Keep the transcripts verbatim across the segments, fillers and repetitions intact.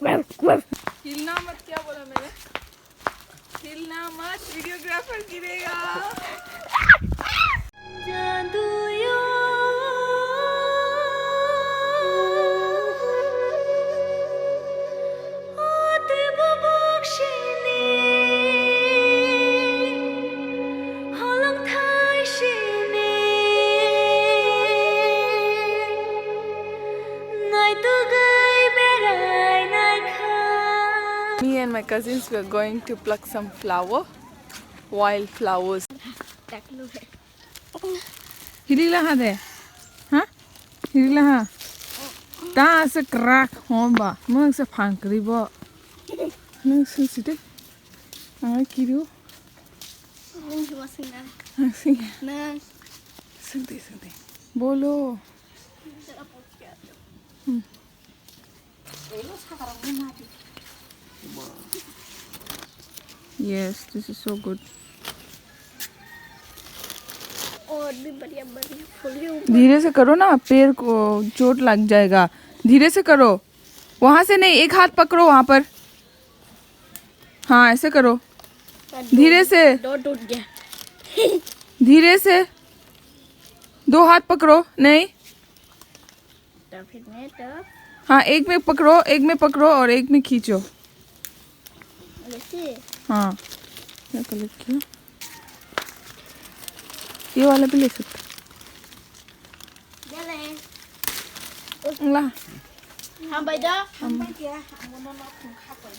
हिलना मत, क्या बोला मैंने? हिलना मत, वीडियोग्राफर गिरेगा। Me and my cousins were going to pluck some flower, wild flowers. Hili laha de. Ha? Hili laha. Ta ase krak homba. Mo se phang kri bo. Nang sing site. Ang kiru. Nang sing sing. Nang sing. Nang. Sing de, sing de. Bolo. Hmm. Yes, this is so good. और भी बढ़िया बढ़िया फूल है ऊपर। धीरे से करो ना, पैर को चोट लग जाएगा। धीरे से करो, वहां से नहीं, एक हाथ पकड़ो वहां पर। हाँ, ऐसे करो, धीरे से। दो टूट गया। धीरे से, दो हाथ पकड़ो। नहीं, तो फिर मैं तो हाँ, एक में पकड़ो, एक में पकड़ो और एक में खींचो। ऐसे? हाँ, क्या कलर किया? ये वाला भी ले सकते। ले ले। ला। हम भाई जा। हम भाई क्या? हम दोनों लोग खा पड़।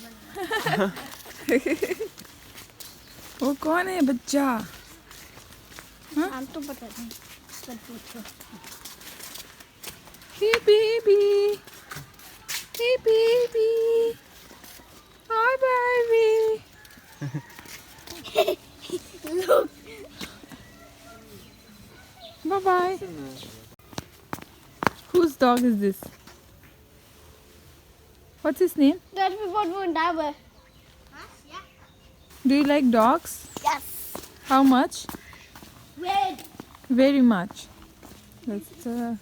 वो कौन है बच्चा? हाँ? नाम तो पता नहीं। सब पूछो। Hey, baby. Hey, baby. Hi, baby. Look. Bye-bye. Whose dog is this? What's his name? That's before we die. Do you like dogs? Yes. How much? Very. Very much. That's, uh,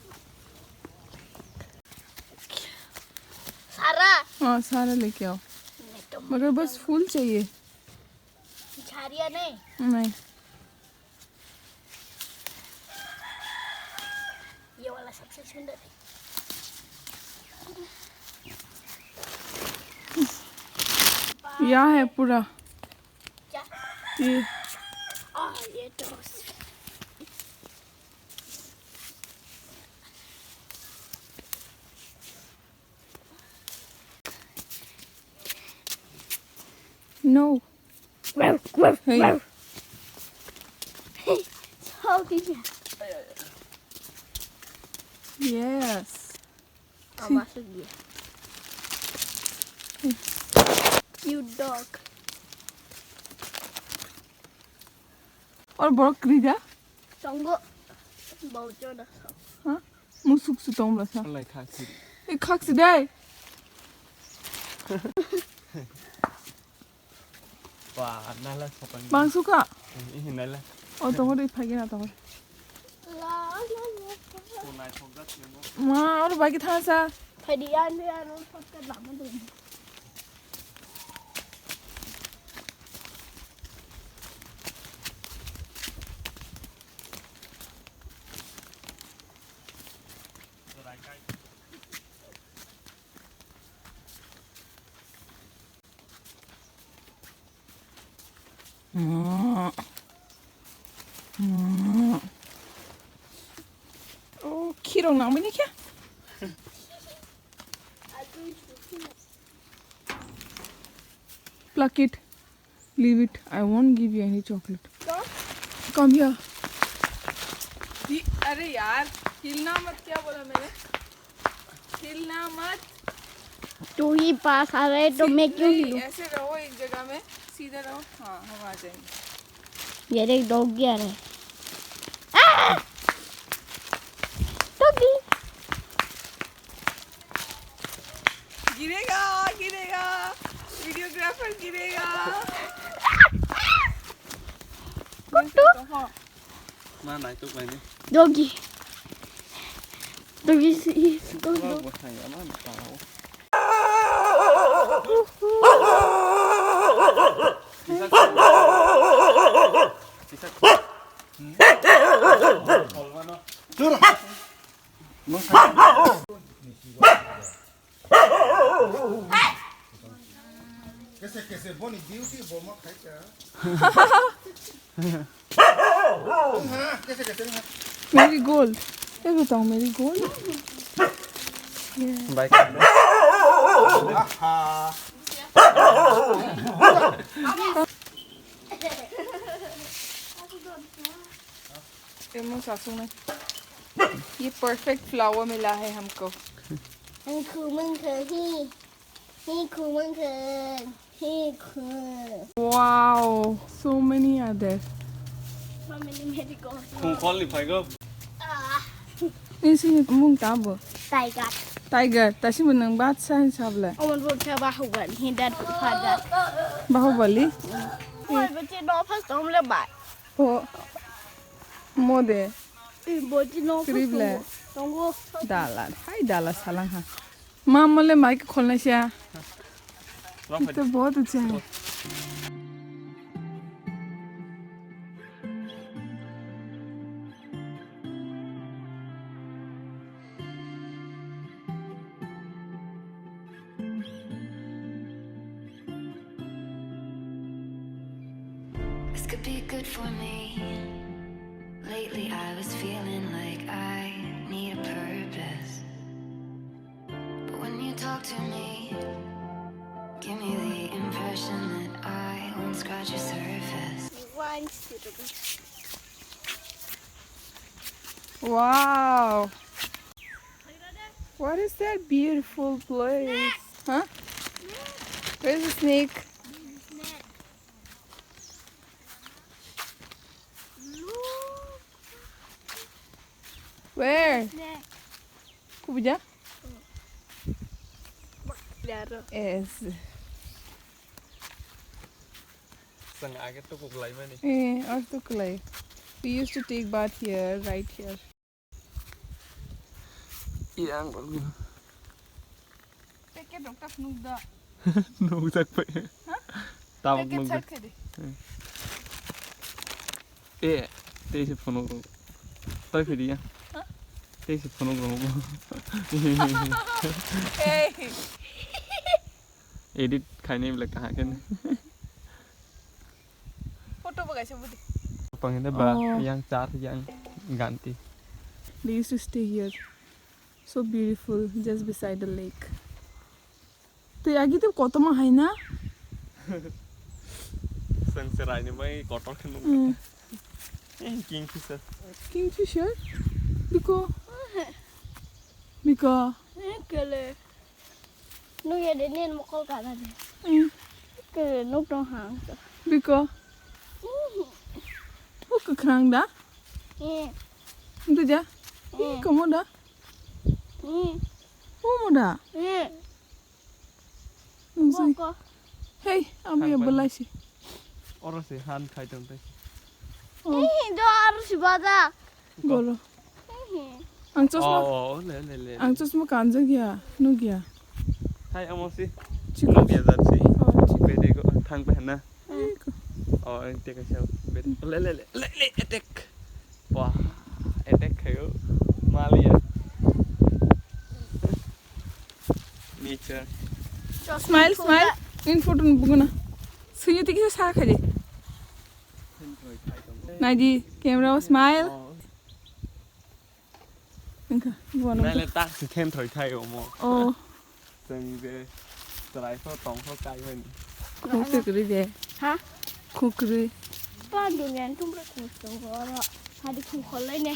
सारा। हाँ, सारा लेके आओ। मैं तो मगर बस फूल चाहिए। झाड़ियाँ नहीं। नहीं। ये वाला सबसे सुंदर है। यह है पूरा। क्या? ये। आ, ये तो। No. Hey. How did you? Yes. Cute dog. Or borok kwrwi da? Tongo. Bauchona. Ha? Musuk su tong bwlasa. Lai khaksi. E khaksi dai. Ba, nala sokang. Bang suka? Eh, nala. O tongo dei phagi na tongo. Ma, oro bagi thangsa. Phai di, yan, yan, oro shortcut lama dong. Oh, khirong nang mini kya? Pluck it. Leave it. I won't give you any chocolate. Come here. अरे यार, हिलना मत, क्या बोला मैंने? हिलना मत। तू ही पास आ रहा है तो मैं क्यों हिलूं? ऐसे रहो एक जगह में, सीधे रहो। हाँ, हम आ जाएंगे। ये देख, डॉगी आ रहा है। आ! डॉगी। गिरेगा, गिरेगा, वीडियोग्राफर गिरेगा। कुट्टू। हाँ। Ma nai tuk bai ni. Doggy. Doggy si, doggy, doggy. Bo thang ya ma tao. Kese kese boni duty bo ma khai ka. Marigold. Ego tong marigold. Yeah. Bike. Aha. ये मुंह सासू में। ये perfect flower मिला है हमको। Hi khu mung khu hi. Hi khu mung khu. Hi khu. Wow, so many are there. How many marigolds? Khung khol ni phai go. Ah. Ini sini mung tabo. Tiger. Tiger, tasi menang bat sa hin sabla. Omo bo khe Bahubali, hi dad father. Bahubali? Oi, bo che no first om le bai. Oh. Mode. Ih, bo che no first. Kribla. Tongo. Dala, hai dala salang ha. Mama le mic kholnai sia. Ito bahut acha hai. This could be good for me. Lately, I was feeling like I need a purpose. But when you talk to me, give me the impression that I won't scratch your surface. Wow. What is that beautiful place? Huh? Where's the snake? Where? Kubuja? Yes. Sang age to kuklai mani. Eh, or to klai. We used to take bath here, right here. Yang. Packet rok ta phunuk da. Nukjak pai. Ha? Tabuk packet nukjak. Side khe di. Eh, tei se phunuk rok. Toi phidi ya. Ha? Tei se phunuk rok. Hey. Edit khainai bwle kaham khe. Photo bo kaisa budi. Pangene ba. Oh. Yang char yang ganti. They used to stay here. So beautiful, just beside the lake. Tei agi tei kotorma hai na? Sang se raini mai kotor khe nung. Hmm. Eh, kingfisher. Kingfisher? Biko? Biko? Eh, kele. Nukya de nen mokol kana de. Hmm. Ke nuk dong hang. Biko. Buk kwkhwrang da? Eh. Ntu ja? Eh. Komo da? Eh. Komo da? Eh. Nung si. Boko. Hey, abi ya belai si. Oro si han khai tong tai. Oh. Eh, do aro si baja. Golo. Ang chosma, oh, oh, le, le, le, ang le. Chosma kanjak ya, nukya. Hai, amo si. Chikon. Nukya jat si. Oh, chikon. Bede ko thang pe na. Chikon. Oh, ang te kaisa. Bede. Le, le, le, le, le, attack. Wah, attack khayo. Malia. Nature. Smile, smile. In photo nubuguna. Suyu tiki sa khaje. Naidi, camera smile. Oh. Engkha, buano. Naile tak si khen thoi thai omo. Oh. Chwng je chwrai pho tong pho kai mani. Khuk se kwrwi de. Ha? Khuk kwrwi. Tang dong yan tum re khuk tong ro. Hadi khuk khol lai ne.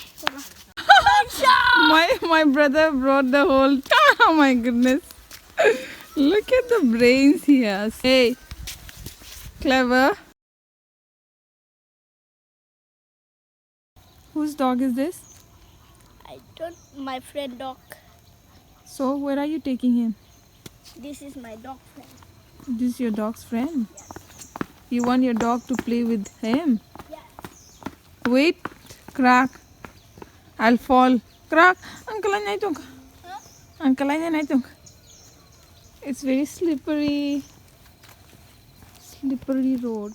My, my brother brought the whole. Oh my goodness. Look at the brains he has. Hey. Clever. Whose dog is this? I don't, my friend dog. So, where are you taking him? This is my dog friend. This is your dog's friend? Yeah. You want your dog to play with him? Yeah. Wait, crack. I'll fall. Crack. Uncle, I don't. Huh? Uncle, I don't. It's very slippery, slippery road.